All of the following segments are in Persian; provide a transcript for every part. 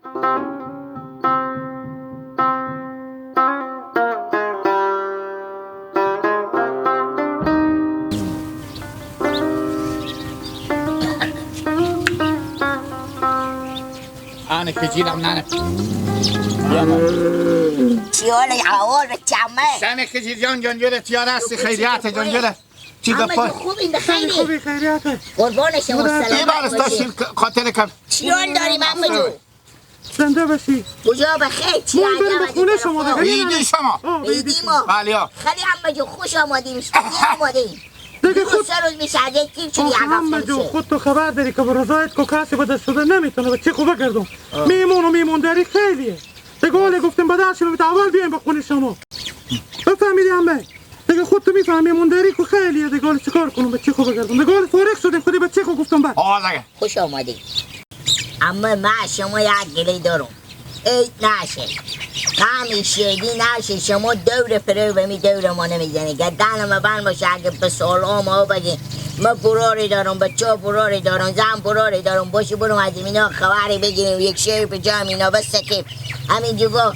آنه کجیرم ننه چیال عوار چمه سنه کجیر جان جانجره تیار هستی خیریت جانجره چی گپا خوبی بخیری خوبی خیریت قربان شما سلامت باشی خاطر کم چیال داریم عمو جون زنده باشی کجا بخیر چی بریم به خونه شما دیگه ایدی شما ایدی ما بله خیلی عمو جون خوش آمدیم آمدیم دیگه خود سه روز میشه از یک تیم چلی عمو جون خود تو خبر داری که رضایت کو کسی به دست شده نمیتونه به چی خوبه کردم میمون و میمونداری خیلیه دیگه حالا گفتیم بدل شیم اول بیایم به خونه شما بفهمیدی عمه دیگه خود تو میفهمی میمونداری که خیلیه دیگه حالا چیکار کنم به چی خوبه کردم دیگه حالا فارغ شدیم خودی به چی خوب گفتم بعد خوش آمدی اما من شما یک گله دارم ای نشه غمی شیدی نشه شما دور فرو به می دور ما نمیزنی گردن ما بند باشه اگه به سال ما بگی ما براری دارم بچه براری دارم زن براری دارم باشه برم از اینا خبری بگیریم یک شیر به جمع اینا بسکیم همینجا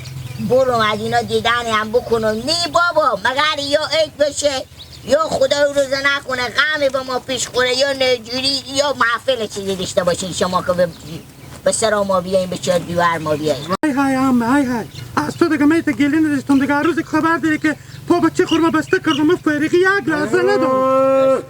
برم از اینا دیدن هم بکنم نی بابا مگر یا عید بشه یا خدا روزه نکنه غمی به ما پیش خوره یا نجوری یا محفل چیزی داشته باشین شما که به سر ما بیاییم به چه دیوار ما بیاییم. های های عمه های های از تو دیگه میت گلی نداشتم دیگه روز خبر داری که پا بچه خورما بسته کردم من فریقی یک لحظه ندارم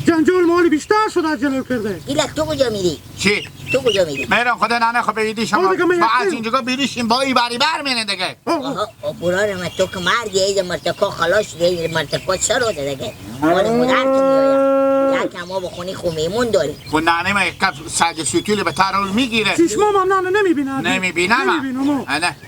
جنجال مالی بیشتر شد از جلو کرده. ایلک تو کجا میری؟ چی؟ تو کجا میری؟ میرم خدا ننه خب بیدی شما با از اینجا بیریشیم با ای بری بر میره دیگه. آها برار من تو که مردی اید مرتکا خلاص شده اید مرتکا چرا دیگه مال مادر تو میآید یک ما بخونی خو میمون داری. خب ننه من یک کف سگ سوتیل به ترول میگیره. چشمام هم ننه نمیبینه. نمیبینم.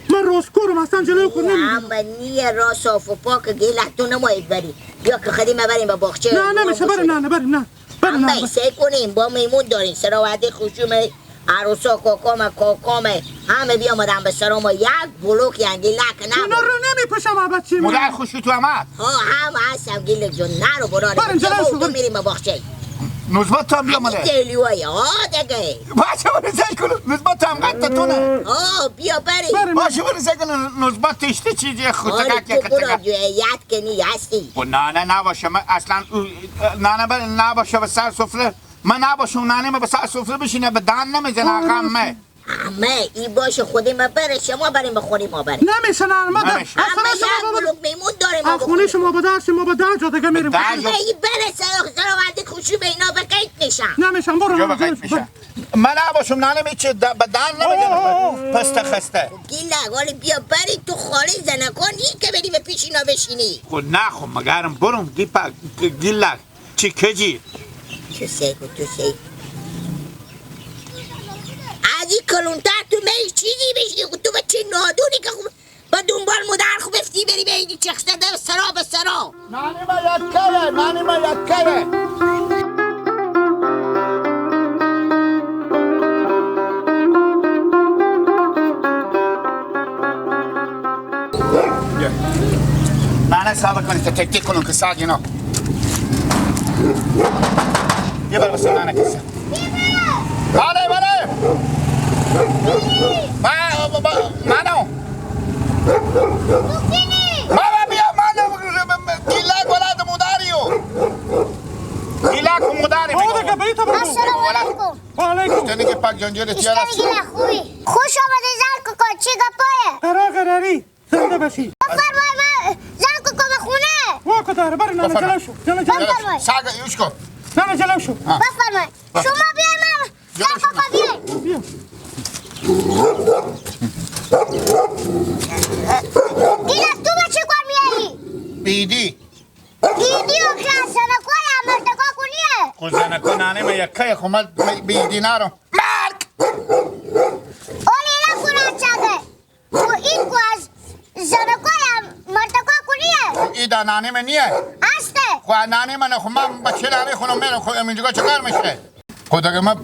من راست کورم اصلا جلوی خود نمیبینم. اما نیه راست صاف و پاک گیلک تو نماید بری بیا که خدی بریم به باغچه. نه نمیشه بریم نه بریم نه نه سعی کنیم با میمون داریم سراوردی خشومه عروسا کاکامه کاکامه همه بیامدن به سرا ما یک بلوک یعنی لک نه اینا رو نمیپوشم بچه مادر خوشی تو آمد ها هم هستم گیلک جون نرو براره بریم جلو تو میریم به باغچه نزبت تو هم بیامده دیلیوای ها دیگه باشه برو سعی کن نزبت تو هم قد تونه ها بیا بریم باشه برو سعی کن نزبت تشته چیزی خودت که تو برو یاد که نی هستی نه نه نباشه من اصلا نه نه نباشه به سر سفره من نباشه نه نه به سر سفره بشینه به دهن نمیزنه غمه عمه ای باشه خودی ما بره شما بریم به خونه ما بریم نمیشه نه ما اصلا شما بلوک میمون داریم ما خونه شما با درس ما با در جا دیگه میریم عمه ای بره سراوردی خوشی به اینا به قید میشن نمیشم برو به قید میشن من نباشم نه نمیشه به دهن نمیزنه پسته خسته گیله ولی بیا بری تو خالی زنکان ای که بری به پیش اینا بشینی خب نه خب مگرم برم گیله چی کجی تو سیکو تو سیکو از این کلونتر تو می چیزی بشی تو به چه نادونی که خوب با دنبال مادر خوب افتی بری به اینی چخصه ده سرا به سرا نانی ما یکره نانی ما یکره نانه صبر کنید تا تک تک کنم که ساگ اینا یه بر بسه نانه کسه بله بله منو بابا بیا منو گیلک ولد مداریو گیلک مداری السلام علیکم و علیکم تنی که پاک جنجر تیار است خوبی خوش آمدی زن کوکو چی گپایه قرار قراری زنده باشی بفرمای من زن کوکو به خونه واکو داره برو نه جلو شو جلو جلو ساگ یوش کن نه جلو شو بفرمای شما بیای من زن کوکو بیای بیا گیلک تو به چه کار میایی؟ بیدی بیدی و که از زنکای امرتکا کنیه خود زنکا نانه من یکه خو من بیدی نارم مرگ اولی نکن از چگه خو این کو از زنکای امرتکا کنیه ای دا نانه من نیه هسته خو نانه من خو من بچه نانه خونم میرم خو اینجا چکار میشه خدا که من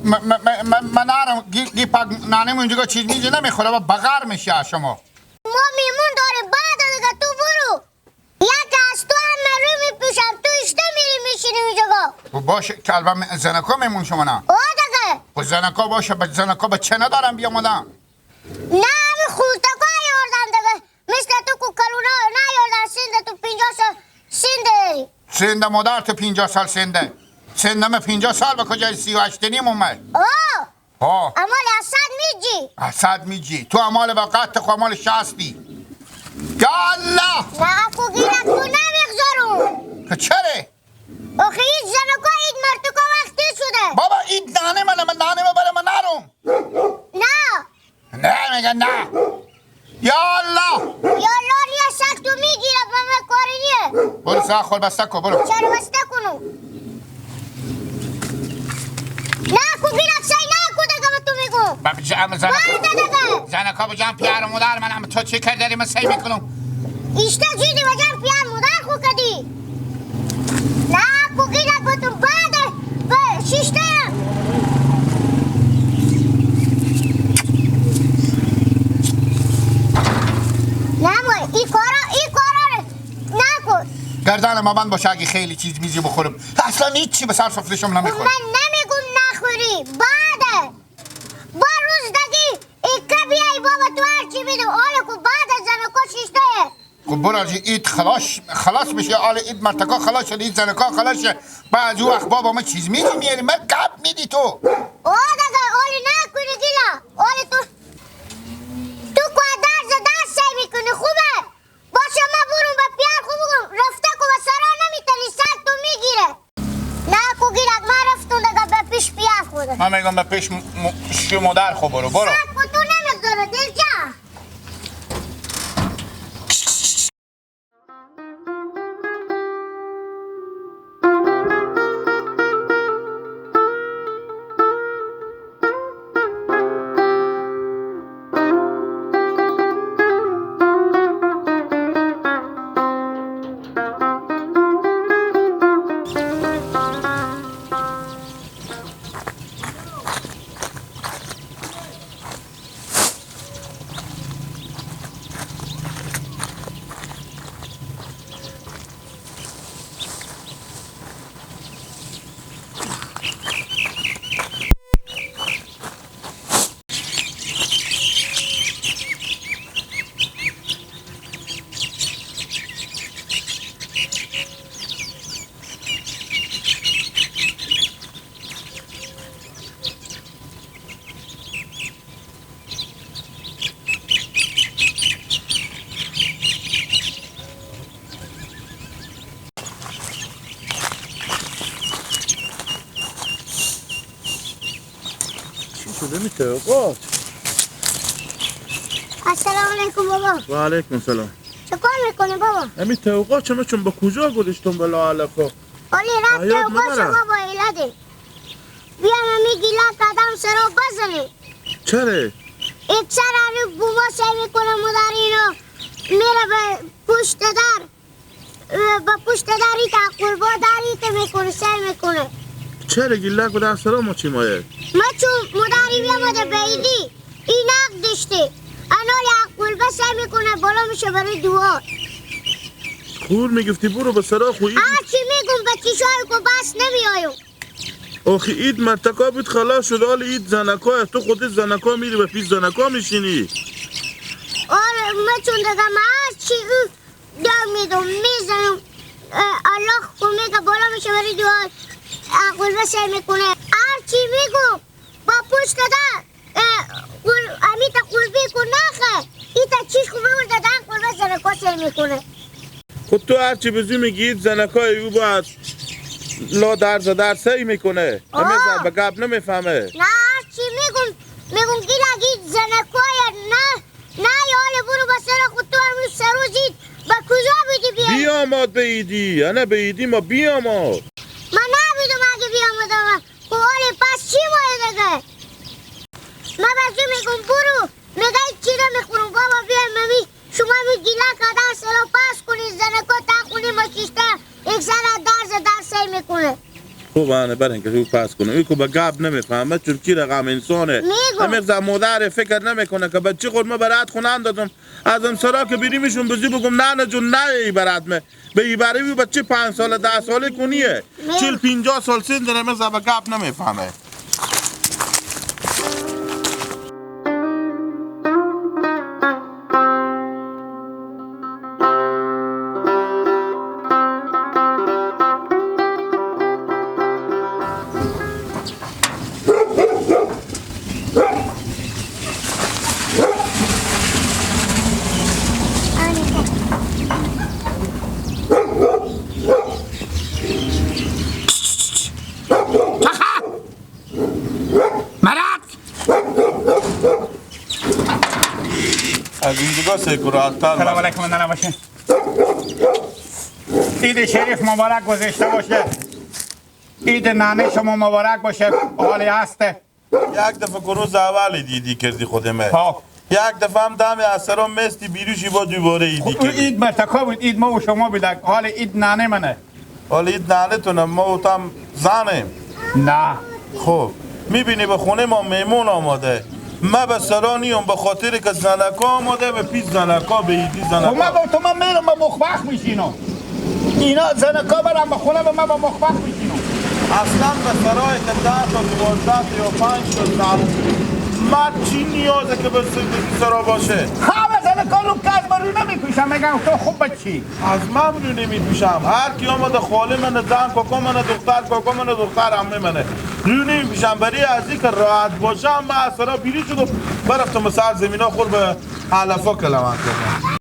من نارم گی پاک نانه من اینجا چیز میزه نمیخوره و بغار میشه شما ما میمون داریم بعد دیگه تو برو یک از تو هم من رو میپوشم تو اشته میری میشینی اینجا باشه کلبم زنکا میمون شما نه او دیگه خب زنکا باشه به زنکا بچه ندارم بیامدم نه همین خورتکا یاردم دیگه، مثل تو کو کلونا نیاردم. سنده تو 50 سال سنده داری. سنده مادر تو 50 سال سنده. سندم 50 سال به کجای 38 نیم اومد. آه ها امال اسد میجی. اسد میجی تو امال وقت خو امال شستی. یالا نه کو گیرک تو نمیگذارم. که چره؟ آخه این زنکا این مرتکا وقتی شده. بابا این نانه منه، من نانه ببره من نرم. نه نه میگه نه. یالا یالا نیه، سگ تو میگیره به من کاری نیه. برو سر خور بسته کن برو. چرا بسته کنم؟ نه کو گیرک سعی نه کو دیگه به تو میگم. بابا جمع برده دیگه. زنکا بجام پیار مادر منم تو چی کردی من سعی میکنم. ایشتا جیدی بجام پیار مادر خو کدی. نه کو گیرک به تو بعد به شیشته. نه مای ای کارا نکن. گردن ما بند باشه اگه خیلی چیز میزی بخورم. اصلا هیچی به سر سفره‌شم نمیخورم. من نمیگم نخوری، بعد با روز دیگه ایکه بیای بابا تو هرچی میدم. آله کو بعد زنکا شیشته. خب برو اید خلاص میشه. آله اید مرتکا خلاص شد، اید زنکا خلاص شد. بعد او وقت بابا ما چیز میدی میاری من گپ میدی تو. آه دیگه آله نکنی گیلا. آله تو کو درز درس سعی میکنی خوبه. باشه من برم به پیار خوب بگم رفته کو به سرا نمیتونی سگ تو میگیره. نه کو گیرک من رفتم دیگه به پیش پیار خوده. من میگم به پیش مادر خو برو برو. سگ کو تو نمیگذاره دل جا. شده میتوقات. السلام علیکم بابا. و علیکم السلام. چه کار میکنی بابا؟ همین توقات چما چون با کجا گذاشتم بلا علفا؟ آلی رفت توقات شما با ایلاده. بیا من گیلا قدم سرو بزنی. چرا؟ یک سر علی بوما سعی میکنه مادر اینو میره به پشت در، به پشت دری تا قربا دری که میکنه سعی میکنه. چرا گیلا قدم سرو ما چی مایه؟ ما چون مادری بیامده به ایدی این نق داشته انال قلبه سعی میکنه بالا میشه برای دعا. خور میگفتی برو به سرا خو اید. هرچی میگم به چیشای کو بس نمیایم. آخه اید مرتکا بود خلاص شد. حال اید زنکا تو خودت زنکا میری به پیش زنکا میشینی. آره من چون دیگه من هرچی او دم میدم میزنم الله خو میگه بالا میشه برای دعا. قلبه سعی میکنه هرچی میگم با پشت در امیتا قلبی کن نخه ایتا چیش خوبه برده در قلبه زنکا سعی میکنه. خود تو هرچی بزی میگی زنکای او باید لا درز در سعی میکنه. همه به گپ نمیفهمه. نه هرچی میگم میگم گیلا گید زنکای نه نه یاله برو به سر خود تو همون سروزید به کجا بیدی بیایی؟ بیاماد به ایدی نه به ایدی ما بیاماد. من نبیدم اگه بیامدم خب حالی پس چی باید دیگه؟ من بزو میگم برو میگه چی نمیخورم بابا بیای ممی شما می گیلا کدر سرو پس کنی زنکا تا خونی ما شیشته یک سر درز در سعی میکنه. خوب آنه برین که پس کنه او که به گپ نمیفهمه چون کی رقم انسانه. میگم مادر فکر نمیکنه که بچه خود ما برات خونه دادم ازم سرا که بریمشون بزی بگم نه نه جون نه ای برات me به ای برای بچه 5 ساله 10 ساله کنیه 40 50 سال سن داره میگه به گپ نمیفهمه. از اینجا سکوراتتر. سلام علیکم ننه باشه. عید شریف مبارک گذشته باشه. عید ننه شما مبارک باشه. حالی هسته. یک دفعه که روز اول دیدی کردی خودمه. یک دفعه هم دم اثرا مستی بیروشی با دوباره ایدی کردی. عید مرتکا بود، عید ما و شما بود. حال عید ننه منه. حال عید ننه تونه، ما و تام زنیم. نه. خب میبینی به خونه ما میمون آماده. ما به سرا نیم به خاطر که زنکا آماده به پیش زنکا به ایدی زنکا. خب من با تو من میرم به مخبخ میشینم. اینا زنکا برم به خونه به من به مخبخ میشینم. اصلا به سرای که 10 تا 12 یا 5 تا زن من چی نیازه که به سرا باشه؟ همه زنکا رو که از من رو نمیپوشم، میگم تو خوب بچی. از من رو نمیپوشم. هر کی آمده خاله منه، زن کاکا منه، دختر کاکا منه، دختر عمه منه. رو نمیپوشم برای از اینکه راحت باشم. من از سرا بیری شدم برفتم سر زمینا خور به علفا کلمه کردم.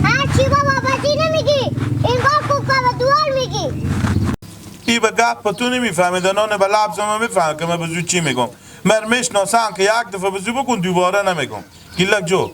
هرچی بابا بدی نمیگی، انگار کوکا به دوال میگی. ای به گپ تو نمیفهمید، نان به لبز ما میفهم که من به زود چی میگم. من میشناسم که یک دفعه به زود بکن دوباره نمیگم. گیلک جو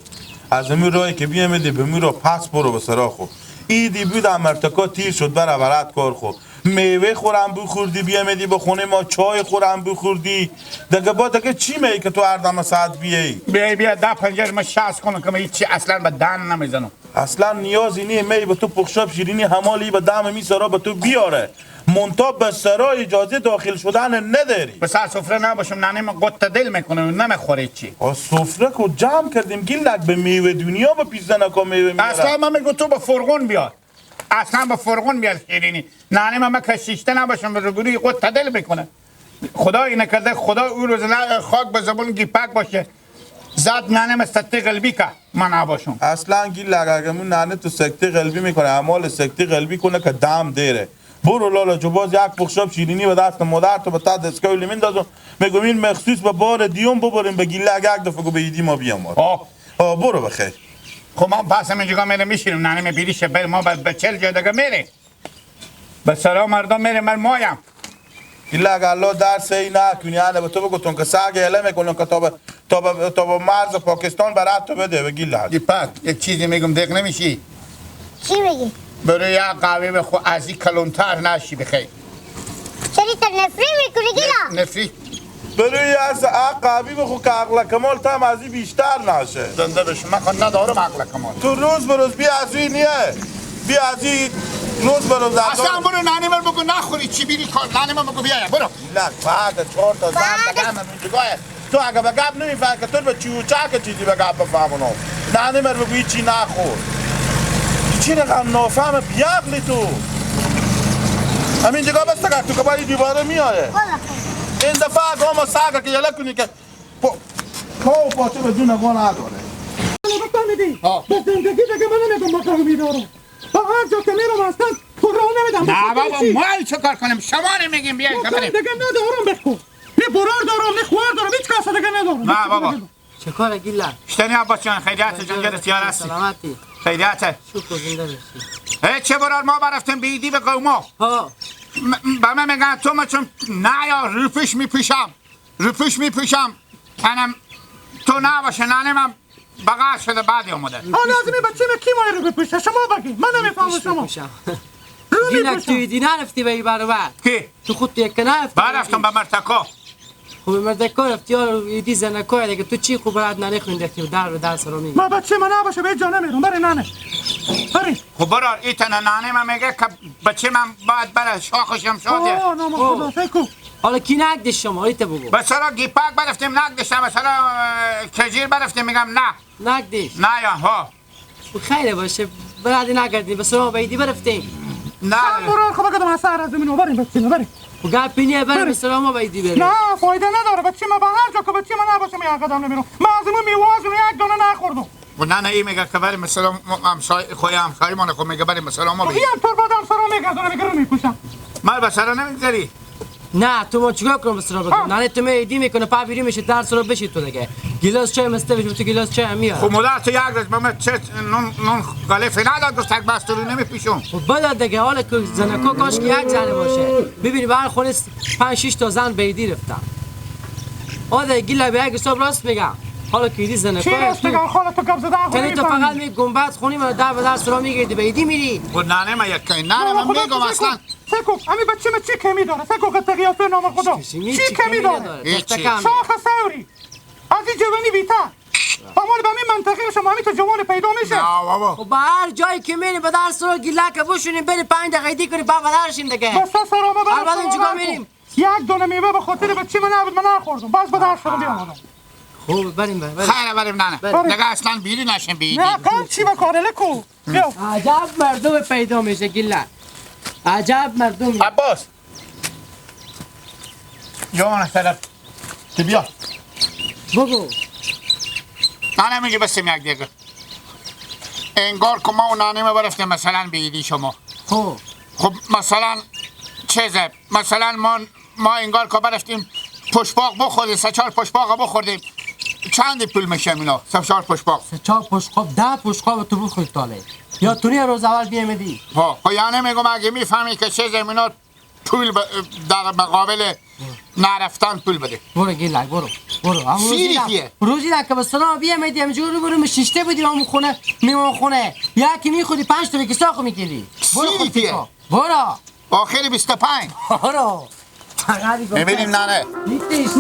از همین راهی که بیامدی به می را پس برو به سرا خو. ایدی بود مرتکا تیر شد برا برات کار خو. میوه خورم بخوردی بیامدی به خونه ما، چای خورم بخوردی. دیگه با دیگه چی می که تو هر دم ساعت بیای؟ بیا بیا ده پنجر ما شاس کنم که من هیچ اصلا به دهن نمیزنم. اصلا نیازی نیه می به تو پخشاب شیرینی همالی به دم می سرا به تو بیاره. منتها به سرا اجازه داخل شدن نداری. به سر سفره نباشم ننه من قط دل میکنم نمیخوره چی. سفره کو جمع کردیم گیلک به میوه دنیا به پیزنکا میوه میاره. اصلا من میگم تو به فرغون بیار. اصلا به فرغون بیار شیرینی. ننه من کشیشته نباشم به روبروی قط دل میکنه. خدای نکرده خدا او روز خاک به زبون گیپک باشه. زد ننه من سکته قلبی که من نباشم. اصلا گیلک اگه من ننه تو سکته قلبی میکنه، اعمال سکته قلبی کنه که دم دیره. برو لالا جو باز یک پخشاب شیرینی به دست مادر تو به تا دستگاه میندازم. میگم این مخصوص به بار دیوم ببریم به گیلک یک دفعه به ایدی ما بیام. آه برو بخیر. خب ما پس همینجا میرم میشینم ننه می بیریشه بر ما به 40 جای دیگه میره. به سرا مردم میره من مایم. گیلک الله درس ای نکنی یعنی به تو بگو که سگ اله میکنن که تا به مرز پاکستان برات تو بده به گیلک. دیپک یک چیزی میگم دق نمیشی. چی میگی؟ برای یک قهوه بخو از این کلونتر نشی بخیر. چرا تو نفری میکنی گیلا؟ نفری برای از قهوه بخو که عقل کمال تام از این بیشتر نشه. زنده بشم من خود ندارم عقل کمال. تو روز به روز بی از این نیه. بی از این روز به روز اصلا برو ننه من بگو نخوری چی بیری کار ننه من بگو بیایم برو. نه بعد 4 تا زن بگم اونجا تو اگه به گپ نمیفهمی که تو به چوچک چیزی به گپ بفهمونم. ننه من بگو چی نخور. چی رقم نافهم بیعقلی تو. همین جگاه بس تکر تو که باید دیواره میاره. این دفعه اگه ما ساگه که یله کنی که پا و پاچه به دون اگه نداره. بفهمیدی؟ به زندگی دیگه من نمیگم ما قهوه میدارم. با هر جا که میرم اصلا تو راه نمیدم. نه بابا ما چه کار کنیم؟ شما نمیگیم بیاین که بریم. دیگه ندارم بخو. نه برار دارم نه خوار دارم هیچ کس دیگه ندارم. نه بابا. چه کار گیلا؟ شتنی عباس جان خیریت جان جرس یار هستی. سلامتی. خیریت. شکر زنده باشی. چه برار ما برفتیم بیدی به قوما. ها. به من میگن تو ما چون نه یا روپوش میپوشم. روپوش میپوشم. منم تو نباشه ننه من بغل شده بعدی آمده. آن از این بچه کی مای رو بپوشه شما بگی من نمیفهمم شما. گیلک تو ایدی نرفتی به این برابر. کی؟ تو خود یک نرفتی. برفتم به مرتکا. خب مردکا رفتی یارو ایدی زنکا دیگه تو چی خوب برات ننه خوندی در به در سرا میگی. ما بچه من نباشه به جا نمیرم برای ننه. برای. خب برار این تنه ننه من میگه که بچه من باید بره شاخشم شاده. آه نام خدا فکر. حالا کی نگدش شما ایت بگو. بسرا گیپک برفتیم نگدشم بسرا کجیر برفتیم میگم نه. نگدش. نه یا ها. خیلی باشه برادی نگردیم بسرا به ایدی برفتیم. نه. برار خب بگم اثر از اینو بریم بچه بریم. و گپی بریم بسرا ما به ایدی بریم. نه فایده نداره بچه ما به هر جا که بچه ما نباشه می قدم نمیرم. من از اون میوازون یک دونه نخوردم. و نه نه این میگه که بریم مثلا همسایه خو همسایه ما خو میگه بریم مثلا ما. این طور بعد همسرا میگه میگه رو میپوشم. ما بسرا نمیذاری. نه تو ما چیکار کنم بسرا بگم نه تو می ایدی میکنه پا بیری میشه درس رو بشی تو دیگه گیلاس چای مسته بشی تو گیلاس چای میاد. خب مادر تو یک روز به من چه نون غلفه نداد گفت تک بس تو رو نمیپیشم. خب بده دیگه حالا که زنکا کاش که یک زنه باشه ببینی بر خونه 5 6 تا زن به ایدی رفتم. آده گیلا به یک حساب راست میگم. حالا که ایدی زنه چی راست میگم خاله تو گپ زده خو یعنی تو فقط می گنبد خونی من در به در سرا میگردی به ایدی میری. خب ننه من یک ننه من میگم اصلا سکو امی بچه من چی کمی داره؟ سکو قد قیافه نام خدا چی کمی داره؟ شاخ سوری از این جوانی بیتا با مال به همین منطقه شما همین تو جوان پیدا میشه. نه بابا خب به هر جایی که میری به در سرا گیلک بشونیم بری 5 دقیقه دی کنی بعد بدرشیم دیگه. بس سر ما بعد اینجا میریم یک دونه میوه به خاطر بچه من نبود من نخوردم باز به در سرا بیامدم. خوب بریم بریم خیر بریم ننه دیگه اصلا بیری نشیم بیری. نه قم چی بکاره لکو. عجب مردم پیدا میشه گیلک، عجب مردم. عباس جان طرف تو بیا بگو. ننه میگه بسیم یک دقیقه انگار که ما و ننه ما برفتیم مثلا به ایدی شما. خب مثلا چیزه مثلا ما انگار که برفتیم پشپاق بخوریم 3-4 پشپاق بخوردیم چند پول میشه اینا؟ 3-4 پشپاق 3-4 پشقاب 10 پشقاب تو بخوری تاله یا تو روز اول بیامدی. ها یعنی میگم اگه میفهمی که چیز اینا پول در مقابل نرفتن پول بده. برو گیلک برو برو. روزی نه که به سلام بیامدی همینجوری برو شیشته بودیم همون خونه میمان خونه یکی میخوری 5 تا که ساخو میکردی. برو برو آخر 25. برو میبینیم ننه. میتیش.